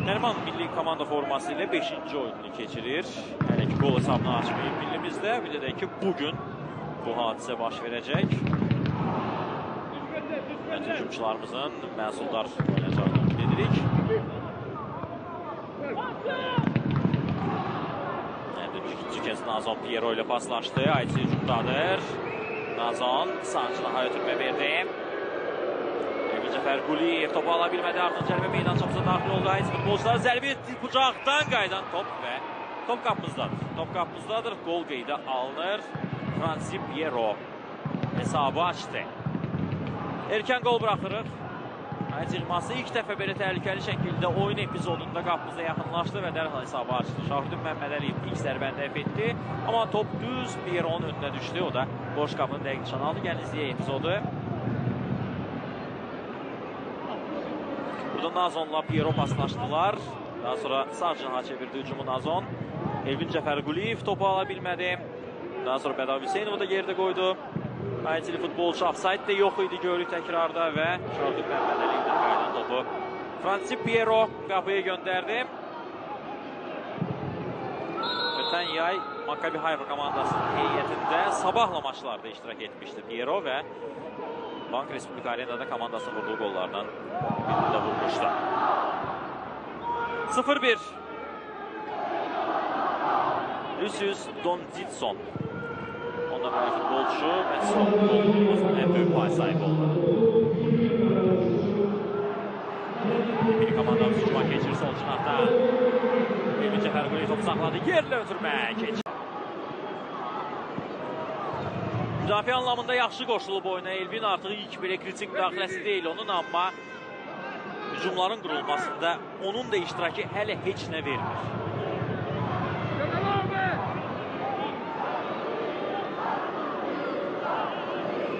Nəriman milli komanda forması ilə 5-ci oyununu keçirir. Hələ ki qol hesabını açmayıb millimizdə. Bir də ki bugün bu hadisə baş verəcək. Məncə hücumçularımızın məhsuldar oynayacağını ümid edirik. İkinci kez Nazon Piero ilə paslaşdı. Haiti hücumdadır. Nazon sağ cinaha ötürmə verdi. Elvin Cəfərquliyev topu ala bilmədi. Artıq cərimə meydançamıza daxil oldu. Haiti futbolçuları zərbə bucaqdan qayıdan top və top qapımızdadır. Top qapımızdadır. Qol qeydə alınır. Fransi Piero hesabı açdı. Erkən qol buraxırıq. Haiti yığması ilk dəfə belə təhlükəli şəkildə oyun epizodunda qapımıza yaxınlaşdı və dərhal hesabı açdı. Şahruddin Məmməd Əliyev ilk zərbəni dəf etdi. Amma top düz Piero'nun önünə düşdü. O da boş qapını dəqiq nişan aldı. Gəlin izləyək epizodu. Burada Nazonla Piero paslaşdılar. Daha sonra sağ cinaha çevirdi hücumu Nazon. Elvin Cəfərquliyev topu ala bilmədi. Daha sonra Bədavi Hüseynovu da yerdə qoydu. Haitili futbolçu offside də yox idi görürük təkrarda və Şahruddin Məmməd Əliyevdən qayıdan topu Fransi Piero qapıya göndərdi. Ötən yay Maccabi Haifa komandasının heyətində sabahla maçlarda iştirak etmişdi Piero və Bank Respublika Arenada komandasının vurduğu qollardan birini də vurmuşdu. 0-1 Lucius Donditson. Ondan böyle futbolcu və son qol vurmasının ən böyük pay sahibi oldu. Milli komandamız hücuma keçir sol cinahda. Elvin Cəfərquliyev topu saxladı. Yerlə ötürmə keçir. Müdafiə anlamında yaxşı qoşulub oyuna Elvin, artıq ilk belə kritik müdaxiləsi deyil onun, amma hücumların qurulmasında onun da iştirakı hələ heç nə vermir.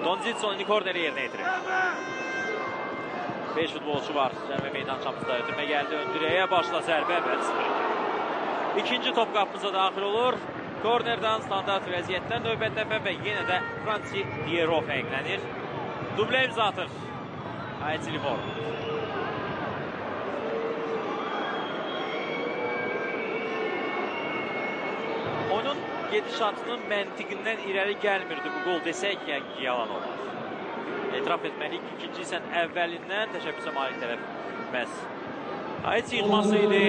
Donditson indi korneri yerinə yetirir. 5 futbolçu var. Cərimə meydançamızda ötürmə gəldi. Ön direğə başla zərbə və 0-2. İkinci top qapımıza daxil olur. Kornerdən standart vəziyyətdən növbət dəfə və yenə də Fransi Piero fərqlənir. Dublə imza atır. Haitili forma. Oyunun gedişatının məntiqindən irəli gəlmirdi bu qol desək, yəqin ki, yalan olar. Etiraf etməliyik ki, ikinci hissənin əvvəlindən təşəbbüsə malik tərəf məhz Haiti yığması idi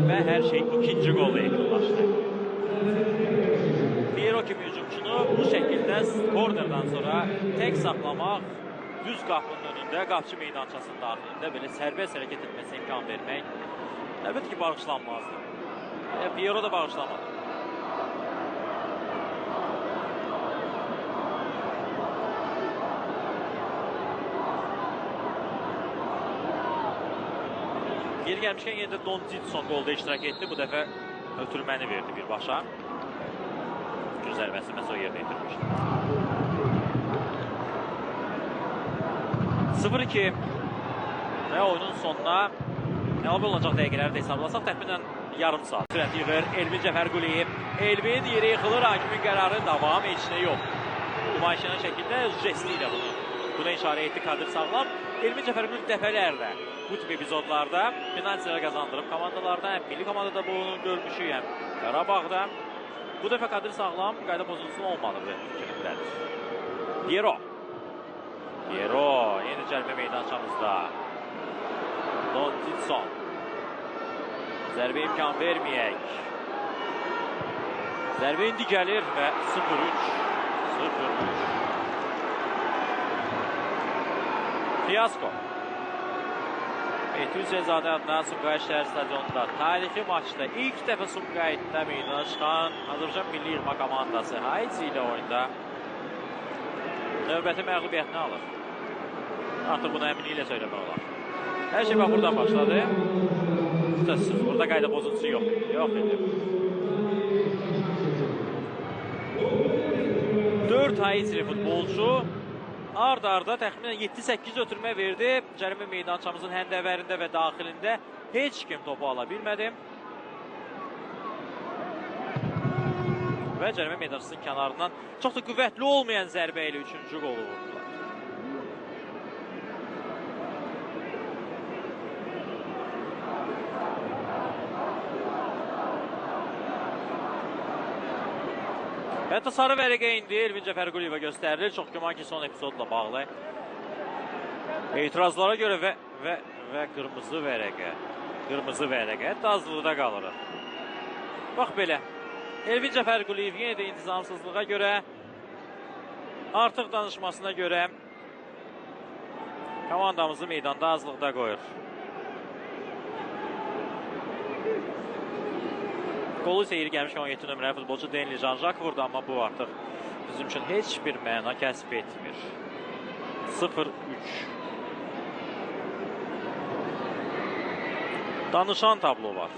və hər şey ikinci qolla yekunlaşdı. Piero kimi hücumçunu bu şəkildə kornerdən sonra tək saxlamaq, düz qapının önündə, qapçı meydançasının daxilində belə sərbəst hərəkət etməsinə imkan vermək əlbəttə ki, bağışlanmazdı. Piero da bağışlamadı. Yeri gəlmişkən yenə də Donditson qolda iştirak etdi. Bu dəfə ötürməni verdi birbaşa. Gücü zərbəsini məhz o yerdə yetirmişdi. 0-2 və oyunun sonuna əlavə olunacaq dəqiqələri də hesablasaq təxminən yarım saat. Sürət yığır Elvin Cəfərquliyev. Elvin yerə yıxılır, hakimin qərarı davam heç nə yox. Nümayişlənən şəkildə jesti ilə buna işarə etdi Kadir Sağlam. Elvin Cəfərquliyev dəfələrlə bu tip epizodlarda penaltilər qazandırıb komandalarda, həm milli komandada bunu görmüşük, həm Qarabağda. Bu dəfə Kadir Sağlam qayda pozuntusunun olmadığı fikrindədir. Piero. Piero yeni cərimə meydançamızda. Donditson. Zərbə imkan verməyək. Zərbə indi gəlir və 0-3. 0-3. Fiyasko. Mehdi Hüseynzadə adına Sumqayıt şəhər stadionunda tarixi maçda ilk dəfə Sumqayıtda meydana çıxan Azərbaycan milli yığma komandası Haiti ilə oyunda növbəti məğlubiyyətini alır. Artıq bunu əminliklə söyləmək olar. Hər şey bax buradan başladı. Sözsüz, burada qayda pozuntusu yox. Yox idi. 4 Haitili futbolçu ard-arda təxminən 7-8 ötürmə verdi. Cərimə meydançamızın həndəvərində və daxilində heç kim topu ala bilmədi. Və cərimə meydançasının kənarından çox da qüvvətli olmayan zərbə ilə 3-cü qolu vurdular. Hətta sarı vərəqə indi Elvin Cəfərquliyevə göstərilir. Çox güman ki, son epizodla bağlı etirazlara görə və qırmızı vərəqə. Qırmızı vərəqə. Hətta azlıqda qalırıq. Bax belə. Elvin Cəfərquliyev yenə də intizamsızlığa görə, artıq danışmasına görə komandamızı meydanda azlıqda qoyur. Qolu isə yeri gəlmiş 17 nömrəli futbolçu Denli Janjak vurdu, amma bu artıq bizim üçün heç bir məna kəsb etmir. 0-3. Danışan tablo var.